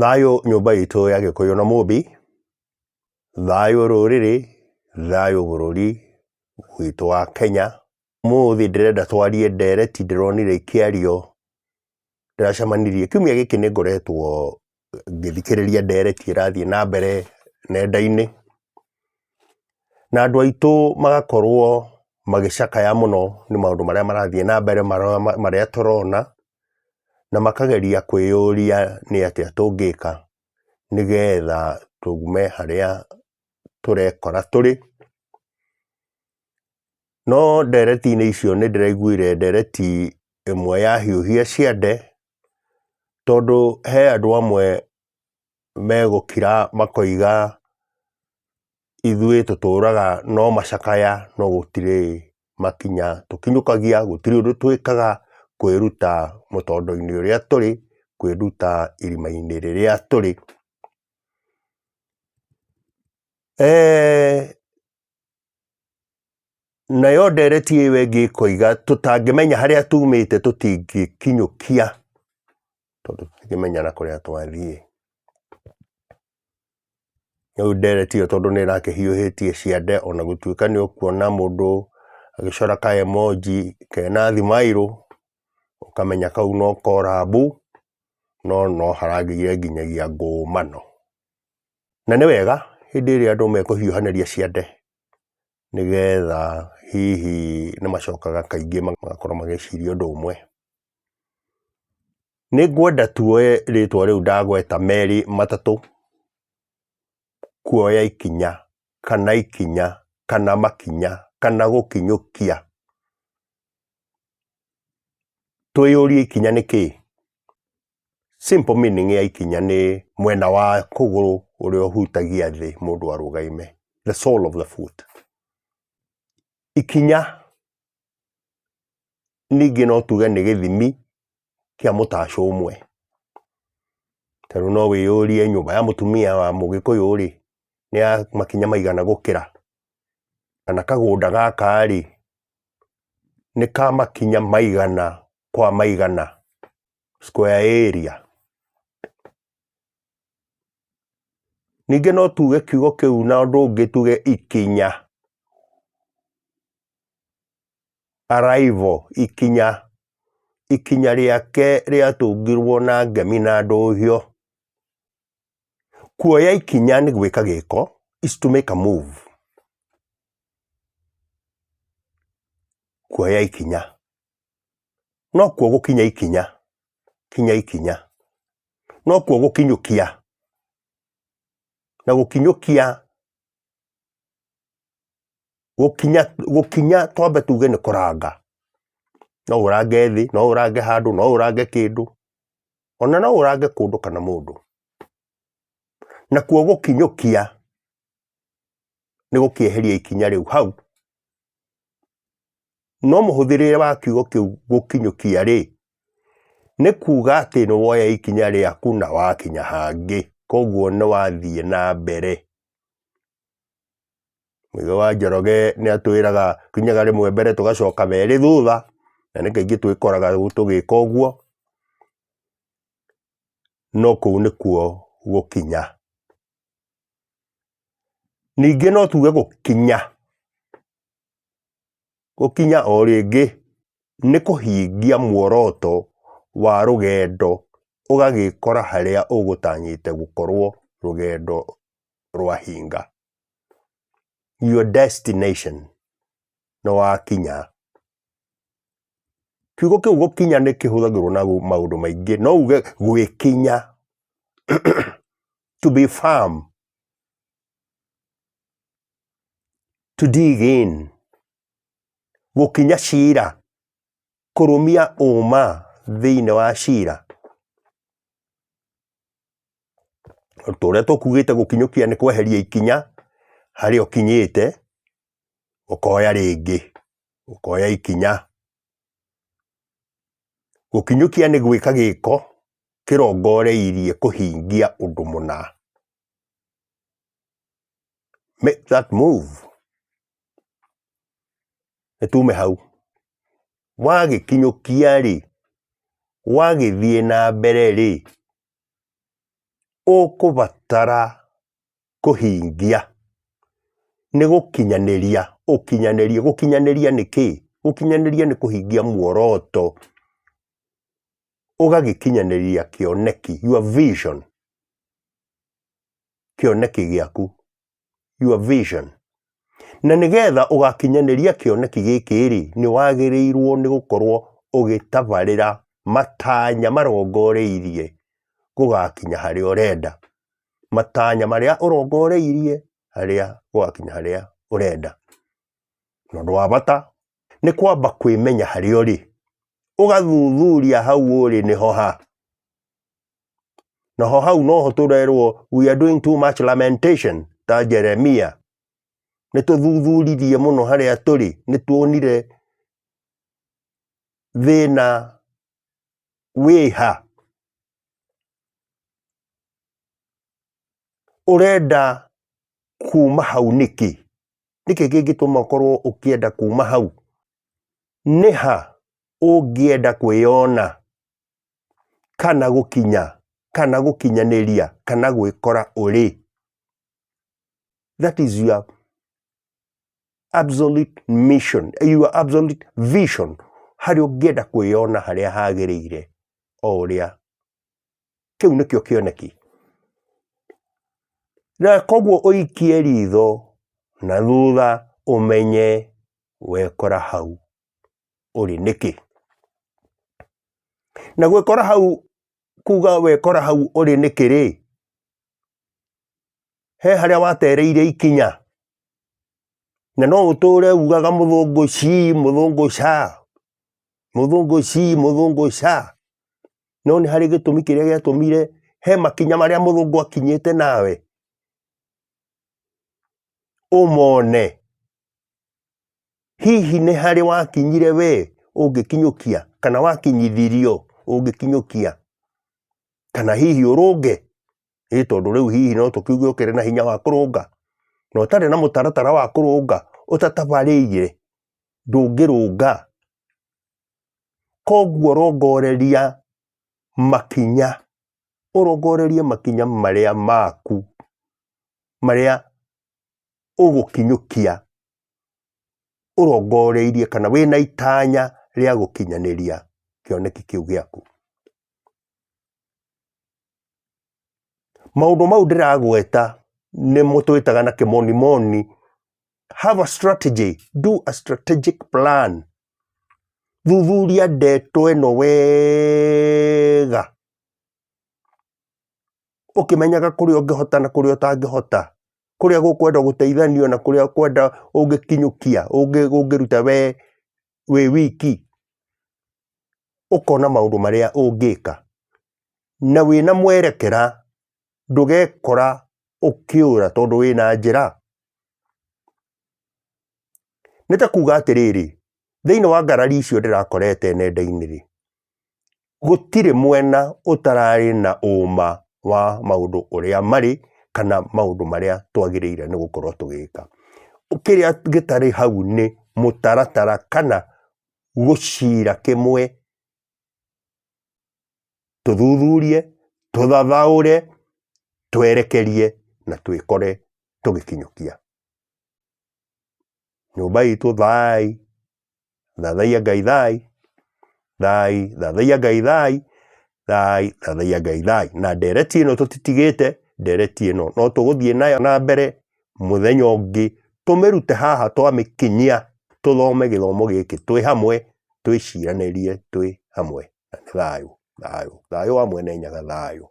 Thayũ nyũmba itũ ya Gĩkũyũ na Mũmbi, thayũ rũrĩrĩ, thayũ bũrũri witũ wa Kenya. Ũmũthĩ ndĩrenda twarie ndereti ndĩronire ikĩario, ndĩracemanirie kiumia gĩkĩ nĩ ngoretwo ngĩthikĩrĩria ndereti ĩrathiĩ na mbere nenda-inĩ, na andũ aitũ magakorwo magĩcakaya mũno nĩ maũndũ marĩa marathiĩ na mbere marĩa tũrona, na makageria kwĩyũria nĩ atĩa tũngĩka nĩgetha tume harĩa tũrekora tũrĩ. No ndereti-inĩ icio nĩ ndĩraiguire ndereti ĩmwe ya hiũhia ciande, tondũ he andũ amwe megũkira makoiga ithuĩ tũtũraga no macakaya no gũtirĩ makinya tũkinyũkagia, gũtirĩ ũndũ twĩkaga kwĩruta mũtondo-inĩ ũrĩa tũrĩ, kwĩruta irima-inĩ rĩrĩa tũrĩ. Nayo ndereti ĩyo ĩngĩ ĩkoiga tũtangĩmenya harĩa tumĩte tũtingĩkinyũkia tondũ tũtingĩmenya na kũrĩa twathiĩ. Rĩu ndereti ĩyo tondũ nĩ ĩrakĩhiũhĩtie ciande ona gũtuĩka nĩ ũkuona mũndũ agĩcora ka emoji kena thimairũ, ũkamenya kau no korambu, no no haragĩire nginyagia ngũmano. Na nĩ wega hĩndĩ ĩrĩa andũ mekũhiũhanĩria ciande nĩgetha hihi nĩ macokaga kaingĩ magakorwo magĩciria ũndũ ũmwe. Nĩ ngwenda tuoye rĩtwa rĩu ndagweta merĩ matatũ, kuoya ikinya kana ikinya kana makinya kana gũkinyũkia. Twĩyũrie ikinya nĩ kĩĩ? Simple meaning ya ikinya nĩ mwena wa kũgũrũ ũrĩa ũhutagia thĩ mũndũ arũgaime, the sole of the foot. Ikinya ningĩ no tuge nĩ gĩthimi kĩa mũtacũ ũmwe. Ta rĩu no wĩyũrie nyũmba ya mũtumia wa mũgĩkũyũ rĩ, nĩ ya makinya maigana gũkĩra? Kana kagũnda gaka rĩ, nĩ ka makinya maigana kwa maigana square area? Ningĩ no tuge kiugo kĩu na ũndũ ũngĩ tuge ikinya. Arrival, ikinya, ikinya rĩake rĩatũngirwo na ngemi na ndũhio. Kuoya ikinya nĩ gwĩka gĩko, is to make a move. Kuoya ikinya. No kuo gũkinya ikinya, kinya ikinya. No kuo gũkinyũkia. Na gũkinyũkia Gũkinya, gũkinya twambe tuge nĩ kũranga. No ũrange thĩ, no ũrange handũ, no ũrange kĩndũ, ona no ũrange kũndũ kana mũndũ. Nakuo gũkinyũkia nĩ gũkĩeheria ikinya rĩu hau. No mũhũthĩrĩre wa kiugo kĩu gũkinyũkia rĩ, nĩ kuga atĩ nĩ woya ikinya rĩaku na wakinya hangĩ, koguo nĩ wathiĩ na mbere. Mũiga wa Njoroge nĩ atwĩraga kinyaga rĩmwe mbere tũgacoka merĩ thutha, na nĩ kaingĩ twĩkoraga tũgĩka ũguo, no kũu nĩkuo gũkinya. Ningĩ no tuge gũkinya, gũkinya o rĩngĩ nĩ kũhingia muoroto wa rũgendo ũgagĩkora harĩa ũgũtanyĩte gũkorwo rũgendo rwahinga. Your destination nĩ wakinya. Kiugo kĩu gũkinya nĩ kĩhũthagĩrwo na maũndũ maingĩ. No uge gwĩkinya, to be firm, to dig in, gũkinya cira, kũrũmia ũma thĩinĩ wa cira. Ta ũrĩa tũkugĩte gũkinyũkia nĩ kweheria ikinya harĩa ũkinyĩte, ũkoya rĩngĩ, ũkoya ikinya. Gũkinyũkia nĩ gwĩka gĩko kĩrongoreirie kũhingia ũndũ mũna. Make that move. Nĩ tume hau. Wagĩkinyũkia rĩ, wagĩthiĩ na mbere rĩ, Ũkũbatara kũhingia nĩ gũkinyanĩria ũkinyanĩrie. Gũkinyanĩria nĩ kĩĩ? Gũkinyanĩria nĩ kũhingia muoroto, ũgagĩkinyanĩria kĩoneki, your vision, kĩoneki gĩaku, your vision. Na nĩgetha ũgakinyanĩria kĩoneki gĩkĩ rĩ, nĩ wagĩrĩirwo nĩ gũkorwo ũgĩtabarĩra matanya marongoreirie gũgakinya harĩa ũrenda. Matanya marĩa ũrongoreirie harĩa gũgakinya harĩa ũrenda. Na ũndũ wa bata nĩ kwamba kwĩmenya harĩa ũrĩ, ũgathuthuria hau ũrĩ nĩho ha. Naho hau noho tũrerwo we are doing too much lamentation ta Jeremia. Nĩ tũthuthuririe mũno harĩa tũrĩ, nĩ tuonire thĩna wĩha. Ũrenda kuma hau nĩkĩ? Nĩkĩ kĩngĩtũma ũkorwo ũkĩenda kuma hau? Nĩha ũngĩenda kwĩyona kana gũkinya kana gũkinyanĩria kana gwĩkora ũrĩ? That is your absolute mission, your absolute vision, harĩa ũngĩenda kwĩyona harĩa hagĩrĩire o ũrĩa. Kĩu nĩkĩo kĩoneki. Na koguo ũikie ritho na thutha ũmenye wekora hau ũrĩ nĩkĩ. Na gwĩkora hau, kuga wekora hau ũrĩ nĩkĩ rĩ, he harĩa watereire ikinya, na no ũtũre ugaga mũthũngũ ci, mũthũngũ ca, mũthũngũ ci, mũthũngũ ca, no nĩ harĩ gĩtũmi kĩrĩa gĩatũmire he makinya marĩa mũthũngũ akinyĩte nawe ũmone. Hihi nĩ harĩ wakinyire we ũngĩkinyũkia kana wakinyithirio ũngĩkinyũkia, kana hihi ũrũnge? Ĩ tondũ rĩu hihi no tũkiuge ũkĩrĩ na hinya wa kũrũnga, na ũtarĩ na mũtaratara wa kũrũnga ũtatabarĩire ndũngĩrũnga. Koguo rongoreria makinya, ũrongorerie makinya marĩa maku marĩa ũgũkinyũkia ũrongoreirie kana wĩna itanya rĩa gũkinyanĩria kĩoneki kĩu gĩaku. Maũndũ mau ndĩragweta nĩmo twĩtaga na kĩmonimoni have a strategy, do a strategic plan. Thuthuria ndeto ĩno wega ũkĩmenyaga kũrĩa ũngĩhota na kũrĩa ũtangĩhota, kũrĩa gũkwenda gũteithanio na kũrĩa ũkwenda ũngĩkinyũkia, ũngĩruta we wĩ wiki, ũkona maũndũ marĩa ũngĩka. Na wĩna mwerekera ndũgekora ũkĩũra tondũ wĩna njĩra. Nĩ ta kuga atĩrĩrĩ, thĩinĩ wa ngarari icio ndĩrakorete nenda-inĩ rĩ, gũtirĩ mwena ũtararĩ na ũma wa maũndũ ũrĩa marĩ kana maũndũ marĩa twagĩrĩire nĩ gũkorwo tũgĩka. Kĩrĩa gĩtarĩ hau nĩ mũtaratara kana gũcira kĩmwe, tũthuthurie, tũthathaũre, twerekerie na twĩkore tũgĩkinyũkia. Nyũmba itũ thai, thathaiya Ngai thai, thai, thathaiya Ngai thai, thai, thathaiya Ngai thai. Na ndereti ĩno tũtitigĩte, ndereti ĩno no tũgũthiĩ nayo na mbere mũthenya ũngĩ, tũmĩrute haha twamĩkinyia, tũthome gĩthomo gĩkĩ twĩ hamwe, twĩciranĩrie twĩ hamwe. Na nĩ thayũ, thayũ, thayũ wa mwene Nyaga thayũ.